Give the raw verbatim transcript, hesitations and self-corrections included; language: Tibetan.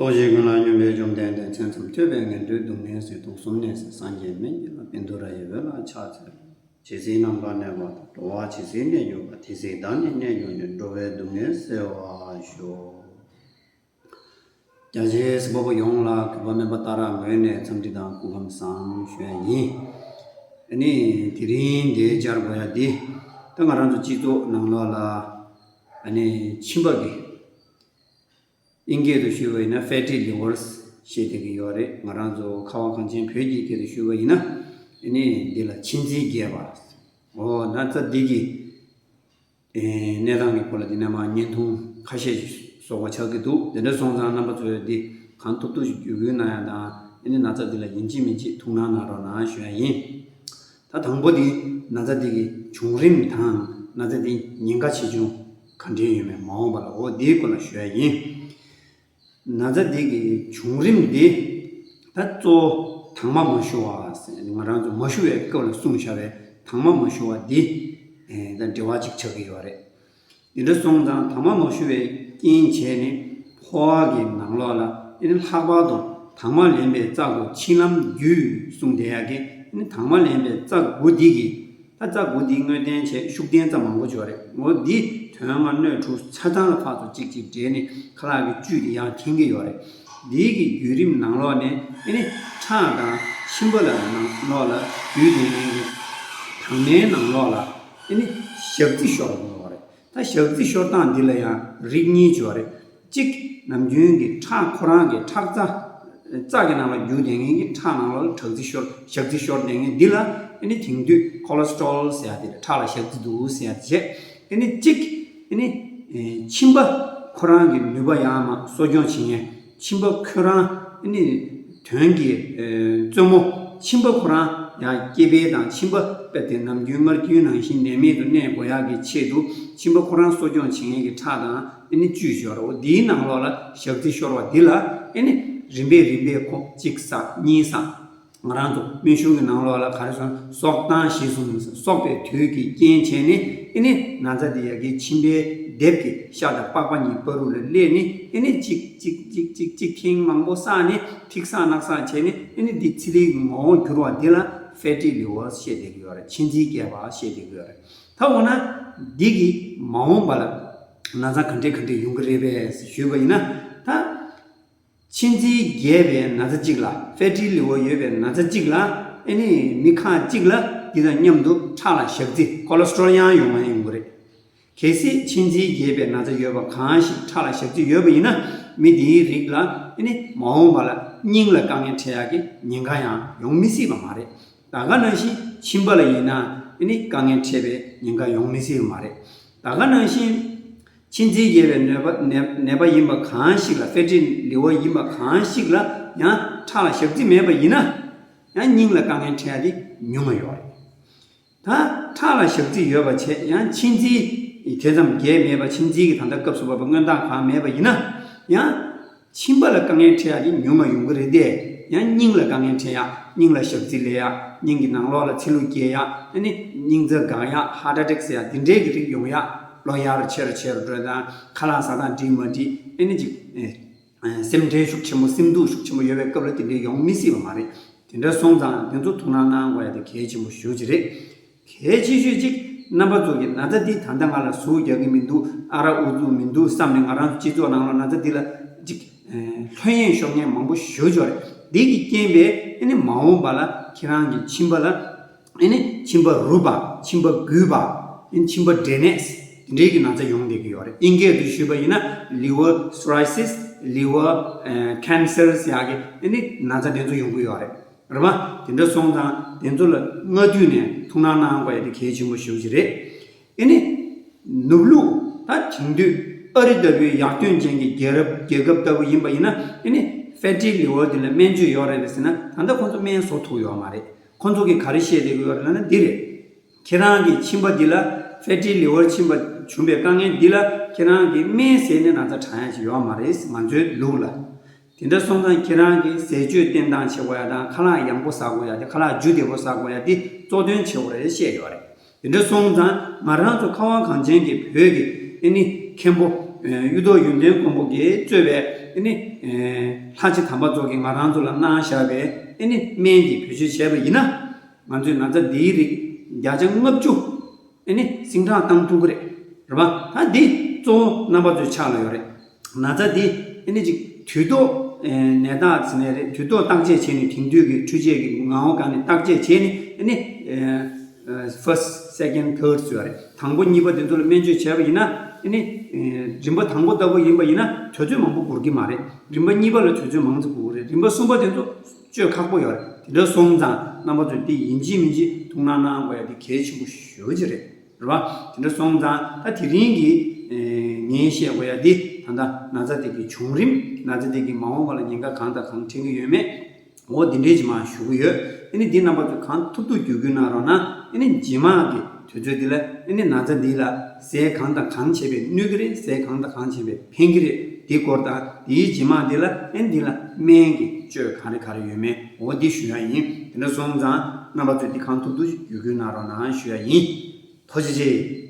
ཐུགས་རྗེ་ཀུན་ལ་སྙོམས་པའི་བཅོམ་ལྡན་འདས། མཚན་ཙམ་ཐོས་པས་ངན་འགྲོའི་སྡུག་བསྔལ་སེལ། དུག་གསུམ་ནད་སེལ་སངས་རྒྱས་སྨན་གྱི་བླ། བཻ་ཌཱུརྱ་ཡི་འོད་ལ་ཕྱག་འཚལ་ལོ། ཇི་སྲིད་ནམ་མཁའ་གནས་པ་དང་། འགྲོ་བ་ཇི་སྲིད་གནས་གྱུར་པ། དེ་སྲིད་བདག་ནི་གནས་གྱུར་ནས། འགྲོ་བའི་སྡུག་བསྔལ་སེལ་བར་ཤོག། རྒྱ་ཆེའི་གཟིགས་པ་པོ་ཡོངས་ལ་གུས་པ་སྨན་པ་ཏཱ་ར་ངོས་ནས་འཚམས་འདྲི་དང་སྐུ་ཁམས་བཟང་ཞུ་ཡ་ཡིན། ཨ་ནི་དེ་རིང་འདིར་སྦྱར་དགོས་ཡ་འདི། ད་ང་རང་ཚོ་སྤྱི་ཚོགས་ནང་ལོགས་ལ་ཨ་ནི་མཆིན་པ་གི། དབྱིན་སྐད་དུ་ཞུས་པ་ཡིན་ན་fatty livers ཞེས་བྱ་གི་ཡོད་རེད། ང་རང་ཚོ་ཁ་བ་གངས་ཅན་བོད་ཀྱི་སྐད་དུ་ཞུས་པ་ཡིན་ན་ཨ་ནི་འདི་ལ་མཆིན་ཚད་རྒྱས་པ། འོ་ན་ཚ་འདི་གི་ཨེ་གནས་སྟངས་ཀྱི་སྐོར་ལ་འདི་ནས་མར་བརྙན་ཐུང་ཁ་ཤས་ཤིག་བཟོ་དགོས་ཆགས་ཀྱི་འདུག། དེ་འདྲ་སོང་ཙང་རྣམ་པ་ཚོས་འདི་གང་ཐུབ་ཐུབ་ཞིག་བརྒྱུད་སྐུལ་གནང་ཡ་དང་། ཨ་ནི་ན་ཚ་འདི་ལ་ཡིན་གཅིག་མིན་གཅིག་ཐུགས་སྣང་གནང་རོགས་གནང་ཞུ་ཡ་ཡིན། ད་དང་པོ་འདི་ན་ཚ་འདི་གི་བྱུང་རིམ་དང་ན་ཚ་འདི་ཉེན་ཁ་ཆེ་ཆུང་ག་འདྲས་ཡོད་མེད་མ་འོངས་པ་ལ་འོ་འདིའི་སྐོར་ལ་ཞུ་ཡ་ཡིན། ན་ཚ་འདི་གི་བྱུང་རིམ་འདི་ད་གཙོ་བོ་དྭངས་མ་མ་ཞུ་བ་ཟེར། ང་རང་ཚོ་མ་ཞུ་བའི་སྐབས་ལ་གསུངས་བཞག་པའི་དྭངས་མ་མ་ཞུ་བ་འདི་ཨེ་ད་འབྲེལ་བ་གཅིག་ཆགས་ཀྱི་ཡོད་རེད། འདི་འདྲ་སོང་ཙང་དྭངས་མ་མ་ཞུ་བའི་རྐྱེན་བྱས་ནས་ཕོ་བ་གི་ནང་ལོགས་ལ་ཨེ་ནི་ལྷག་པར་དུ་དྭངས་མ་ལེན་པའི་རྩ་དགུ་མཆིན་ལྷམ་རྒྱུས་གསུངས་བསྡད་ཡ་གི་ཨེ་ནི་དྭངས་མ་ལེན་པའི་རྩ་དགུ་འདི་གི། ད་རྩ་དགུ་འདི་དངོས་བསྟན་བྱས་ཤུགས་ལྡན་རྩ་མང་པོ་ཡོད་རེད། འོ་འདི་དོན་ལྔ་སྣོད་དྲུག་ཆ་ཚང་ལ་ཕར་ཚུར་གཅིག་གཅིག་འདྲེས་ནས་ཁ་ལག་གི་བཅུད་དེ་ཡང་འཐེན་གྱི་ཡོད་རེད། འདི་གི་བརྒྱུད་རིམ་ནང་ལོགས་ནས་ཨེ་ནི་ཁྲག་དང་མཆིན་པ་ལ་ནང་ལོགས་ལ་བརྒྱུད་དེ་ནས་དྭངས་མའི་ནང་ལོགས་ལ་ཨེ་ནི་ཞག་རྩི་ཤོར་ཡོང་གི་ཡོད་རེད། ད་ཞག་རྩི་ཤོར་སྟངས་འདི་ལ་ཡང་རིགས་གཉིས་ཡོད་རེད། གཅིག་ནམ་རྒྱུན་གྱི་ཁྲག་ཁོ་རང་གི་ཁྲག་རྩ། རྩ་གི་ནང་ལ་རྒྱུག་བསྡད་མཁན་གྱི་ཁྲག་ནང་ལ་ཁྲག་རྩི་ཤོར་ཞག་རྩི་ཤོར་བསྡད་མཁན་འདི་ལ་ཨ་ནི་དེང་དུས་ཁོ་ལེ་སི་ཊོ་རོལ་ཟེར་ཡ་དེ་རེད། ཁྲག་ལ་ཞག་རྩི་འདུག་ཟེར་ཡ་དེ་བྱས། ཨ་ནི་གཅིག་ཨ་ནི་མཆིན་པ་ཁོ་རང་གི་ནུས་པ་ཡར་མར་གསོ་སྐྱོང་བྱེད་མཁན། མཆིན་པ་ཁོ་རང་ཨ་ནི་དོན་གྱི་རྩེ་མོ། མཆིན་པ་ཁོ་རང་ཡང་སྐྱེ་འཕེལ་དང་མཆིན་པ་དཔེ་དེ་ནམ་རྒྱུན་སྔར་རྒྱུན་ནང་བཞིན་ནད་མེད་དུ་གནས་དགོས་ཡག་གི་ཆེད་དུ་མཆིན་པ་ཁོ་རང་གསོ་སྐྱོང་བྱེད་མཁན་གྱི་ཁྲག་དང་ཨ་ནི་བཅུད་ཡོད་རེད། འོ་འདིའི་ནང་ལོགས་ལ་ཞག་རྩི་ཤོར་བ་འདི་ལ་ཨ་ནི་རིམ་པས་རིམ་པས་ཁོ་གཅིག་བསགས་གཉིས་བསགས། ང་རང་ཚོ་སྨན་གཞུང་གི་ནང་ལོགས་ལ་ག་རེ་ཟེར་ན་གསོག་ལྡང་ཞེས་གསུངས་ནས། གསོག་པའི་དུས་ཀྱི་རྐྱེན་བྱས་ནས་ཨ་ནི་ན་ཚ་འདི་ཡ་གི་མཆིན་པའི་ལྡེབས་ཀྱི་ཤ་དང་པགས་པ་གཉིས་བར་དུ་ལ་སླེབས་ནས་ཨ་ནི་གཅིག་གཅིག་གཅིག་གཅིག་གཅིག་ཐེངས་མང་པོ་བསགས་ནས་ཐིག་བསགས་རྣག་བསགས་བྱས་ནས་ཨ་ནི་འདི་ཚི་ལིའི་ངོ་བོར་གྱུར་བ་འདི་ལ་ཕེ་ཊི་ལི་ཝར་ཞེས་བྱ་གི་ཡོད་རེད། མཆིན་ཚད་རྒྱས་པ་ཞེས་བྱ་གི་ཡོད་རེད། ད་འོ་ན་འདི་གི་མ་འོངས་པ་ལ་ན་ཚ་ག་འདྲས་ག་འདྲས་ཡོང་གི་རེད་པས་ཞུས་པ་ཡིན་ན། ད་མཆིན་ཚད་རྒྱས་པའི་ན་ཚ་གཅིག་ལ། ཕེ་ཊི་ལི་ཝར་ཡོད་པའི་ན་ཚ་གཅིག་ལ་ཨ་ནི་མི་ཁག་གཅིག་ལ་འདི་དང་མཉམ་དུ་ཁྲག་ལ་ཞག་རྩི་ཁོ་ལེ་སི་ཊོ་རོལ་ཡང་ཡོང་ཡང་ཡོང་གི་རེད། གལ་སྲིད་མཆིན་ཚད་རྒྱས་པའི་ན་ཚ་ཡོད་པ་གང་ཞིག་ཁྲག་ལ་ཞག་རྩི་ཡོད་པ་ཡིན་ན། མི་དེའི་རིགས་ལ་ཨ་ནི་མ་འོངས་པ་ལ་སྙིང་ལ་དཀའ་ངལ་འཕྲད་ཡག་གི་ཉེན་ཁ་ཡང་ཡོང་མི་སྲིད་པ་མ་རེད། ད་ག་ནང་བཞིན་མཆིན་པ་ལ་ཡིན་ན་ཨ་ནི་དཀའ་ངལ་འཕྲད་པའི་ཉེན་ཁ་ཡོང་མི་སྲིད་པ་མ་རེད། ད་ག་ནང་བཞིན་མཆིན་ཚད་རྒྱས་པའི་ནད་པ་ནད་ནད་པ་ཡིན་པ་གང་ཞིག་ལ། ཕེ་ཊི་ལི་ཝར་ཡིན་པ་གང་ཞིག་ལ་ཡང་ཁྲག་ལ་ཞག་རྩི་མེད་པ་ཡིན་ན། ཡང་སྙིང་ལ་དཀའ་ངལ་འཕྲད་ཡ་དེ་ཉུང་ང་ཡོད་རེད། ད་ཁྲག་ལ་ཞག་རྩི་ཡོད་པ་བྱས་ཡང་མཆིན་ཚད་དེ་ཙམ་རྒྱས་མེད་པ། མཆིན་ཚད་ཀྱི་ད་ལྟ་སྐབས་སུ་བབས་པའི་མངོན་རྟགས་གང་མེད་པ་ཡིན་ན། ཡང་མཆིན་པ་ལ་དཀའ་ངལ་འཕྲད་ཡག་དེ་ཉུང་ང་ཡོང་གི་རེད་དེ། ཡང་སྙིང་ལ་དཀའ་ངལ་འཕྲད་ཡག་སྙིང་ལ་ཞག་རྩི་ལས་ཡག་སྙིང་གི་ནང་ལོགས་ལ་ཚིལ་ལུ་སྐྱེ་ཡག་ཨ་ནི་སྙིང་རྩ་འགག་ཡག་ཧར་ཊི་ཨེ་ཊེག་ཟེར་ཡག་དེ་འདྲའི་གི་རིགས་ཡོང་ཡག་གློ་ཡར་ཆེ་རུ་ཆེ་རུ་འགྲོ་དང་། ཁ་ལག་ཟ་སྟངས་འགྲིག་མ་འགྲིག་ཨ་ནི་ཅིག་ཨེ་སེམས་ཁྲལ་ཤུགས་ཆེན་པོ། སེམས་སྡུག་ཤུགས་ཆེན་པོ་ཡོད་པའི་སྐབས་ལ་དེ་འདྲའི་ཡོང་མི་སྲིད་པ་མ་རེད། དེ་འདྲ་སོང་ཙང་དེ་ཚོ་ཐུགས་སྣང་གནང་དགོས་ཡ་དེ་གལ་ཆེན་པོ་ཞེ་པོ་ཅིག་རེད། གལ་ཆེ་ཤོས་གཅིག་རྣམ་པ་ཚོ་གིས་ན་ཚ་འདི་ད་ལྟ་ང་ལ་ཟུག་རྒྱག་གི་མི་འདུག་ཨ་རག་འུ་ཚུགས་མི་འདུག་བསམ་ནས་ང་རང་ཚོ་སྤྱི་ཚོགས་ནང་ལ་ན་ཚ་འདི་ལ་ཅིག་ལྷོད་གཡེང་ཤོར་མཁན་མང་པོ་ཞེ་པོ་ཅིག་ཡོད་རེད། འདི་གི་རྐྱེན་པས་ཨ་ནི་མ་འོངས་པ་ལ་ཁྱེད་རང་གི་མཆིན་པ་ལ་ཨ་ནི་མཆིན་པ་རུབ་པ། མཆིན་པ་འགུལ་བ། ཨ་ནི་མཆིན་པ་ཌེ་ནེས་དེ་འདྲའི་གི་ན་ཚ་ཡོང་བསྡད་ཀྱི་ཡོད་རེད། དབྱིན་སྐད་དུ་ཞུས་པ་ཡིན་ན་ལི་ཝར་སི་རོ་སིས། ལི་ཝར་ཨ་ཁེན་སར་ཟེར་ཡག་གི་ཨ་ནི་ན་ཚ་དེ་ཚོ་ཡོང་གི་ཡོད་རེད། རེད་པ། དེ་འདྲ་སོང་ཙང་དེ་ཚོ་ལ་སྔ་དུས་ནས་ཐུགས་སྣང་གནང་དགོས་ཡ་དེ་གལ་ཆེན་པོ་ཞེ་པོ་ཅིག་རེད། ཨ་ནི་ནུབ་ལུགས་ད་དེང་དུས་ཨ་རི་ལྟ་བུའི་ཡར་ཐོན་ཅན་གྱི་རྒྱལ་རབས་རྒྱལ་ཁབ་ལྟ་བུ་ཡིན་པ་ཡིན་ན་ཨ་ནི་ཕེ་ཊི་ལི་ཝར་འདི་ལ་སྨན་བཅོས་ཡོད་རེད་ཟེར་ན། ད་ལྟ་ཁོང་ཚོ་སྨན་བཟོ་ཐུབ་ཡོད་མ་རེད། ཁོང་ཚོ་གིས་ག་རེ་བཤད་བསྡད་ཀྱི་ཡོད་རེད་ལབ་ན་འདི་རེད། ཁྱེད་རང་གི་མཆིན་པ་འདི་ལ་ཕེ་ཊི་ལི་ཝར་མཆིན་པ་བྱུང་བའི་དཀའ་ངལ་འདི་ལ་ཁྱེད་རང་གིས་སྨན་བཟས་ནས་ན་ཚ་དྲག་ཡ་ཅིག་ཡོད་མ་རེད། ང་ཚོའི་ལུགས་ལ། དེ་འདྲ་སོང་ཙང་ཁྱེད་རང་གིས་ཟས་སྤྱོད་བསྟེན་སྟངས་བྱེད་དགོས་ཡ་དང་། ཁ་ལག་ཡང་པོ་ཟ་དགོས་ཡ་དེ། ཁ་ལག་རྒྱུ་བདེ་པོ་ཟ་དགོས་ཡ་དེ་གཙོ་དོན་བྱེད་དགོས་རེད་བཤད་ཡོད་རེད། དེ་འདྲ་སོང་ཙང་ང་རང་ཚོ་ཁ་བ་གངས་ཅན་གྱི་བོད་ཀྱི་ཨ་ནི་མཁན་པོ་ གཡུ་ཐོག་ཡོན་ཏན་མགོན་པོ་གིས་གཙོས་པའི་ཨ་ནི་ལྷ་རྗེ་དམ་པ་ཚོ་གིས་ང་རང་ཚོ་ལ་གནང་བཞག་པའི་ཨ་ནི་སྨན་འདི་བེད་སྤྱོད་བྱས་པ་ཡིན་ན། ང་ཚོའི་ན་ཚ་འདིའི་རིགས་བརྒྱ་ཆ་ལྔ་བཅུ་ཨ་ནི་ཟིན་བྲིས་བཏང་ཐུབ་ཀྱི་རེད། རེད་པ། ད་འདི་གཙོ་བོ་རྣམ་པ་ཚོའི་ཕྱག་ལ་ཡོད་རེད། ན་ཚ་འདི་ཨ་ནི་ཅིག་དུས་ཐོག་ནད་རྟགས་ཟེར་ནའི་རེད། དུས་ཐོག་བརྟག་དཔྱད་བྱས་ནས། དེང་དུས་ཀྱི་འཕྲུལ་ཆས་ཀྱི་ངང་པ་སྒང་ནས་བརྟག་དཔྱད་བྱས་ནས་ཨ་ནི་first, second, third ཟེར་བ་རེད། དང་པོ་གཉིས་པ་དེ་ཚོ་ལ་སྨན་བཅོས་བྱས་པ་ཡིན་ན་ཨ་ནི་རིམ་པ་དང་པོ་ལྟ་བུ་ཡིན་པ་ཡིན་ན་དུས་ཚོད་མང་པོ་འགོར་གྱི་མ་རེད། རིམ་པ་གཉིས་པ་ལ་དུས་ཚོད་མང་ཙམ་འགོར་གྱི་རེད། རིམ་པ་གསུམ་པ་དེ་ཚོ་བཅོས་ཁག་པོ་ཡོད་རེད། དེ་འདྲ་སོང་ཙང་རྣམ་པ་ཚོས་འདི་ཡིན་གཅིག་མིན་གཅིག་ཐུགས་སྣང་གནང་དགོས་ཡ་འདི་གལ་ཆེན་པོ་ཞེ་པོ་ཅིག་རེད། རེད་བ། དེ་འདྲ་སོང་ཙང་ད་དེ་རིང་གི་ངས་བཤད་དགོས་ཡ་འདི་ད་ལྟ་ན་ཚ་དེ་གི་བྱུང་རིམ། ན་ཚ་དེ་གི་མ་འོངས་པ་ལ་ཉེན་ཁ་གང་དང་གང་འཕྲད་ཀྱི་ཡོད་མེད། འོ་འདི་འདྲའི་ཅིག་མར་ཞུ་གི་ཡོད། ཨ་ནི་འདི་རྣམ་པ་ཚོས་གང་ཐུབ་ཐུབ་བརྒྱུད་སྐུལ་གནང་རོགས་གནང་། ཨ་ནི་རྗེས་མ་གི་དུས་ཚོད་འདི་ལ་ཨ་ནི་ན་ཚ་འདི་ལ་ཟས་གང་དང་གང་བྱས་པས་གནོད་ཀྱི་རེད། ཟས་གང་དང་གང་བྱས་པས་ཕན་གྱི་རེད། འདི་སྐོར་དང་འདིའི་རྗེས་མ་འདི་ལ་ཨ་ནི་འདི་ལ་སྨན་གྱི་བཅོས་ག་རེ་ག་རེ་ཡོད་མེད། འོ་འདི་ཞུ་ཡ་ཡིན། དེ་འདྲ་སོང་ཙང་རྣམ་པ་ཚོས་འདི་གང་ཐུབ་ཐུབ་བརྒྱུད་སྐུལ་གནང་རོགས་གནང་ཞུ་ཡ་ཡིན། ཐུགས་རྗེ་ཆེ།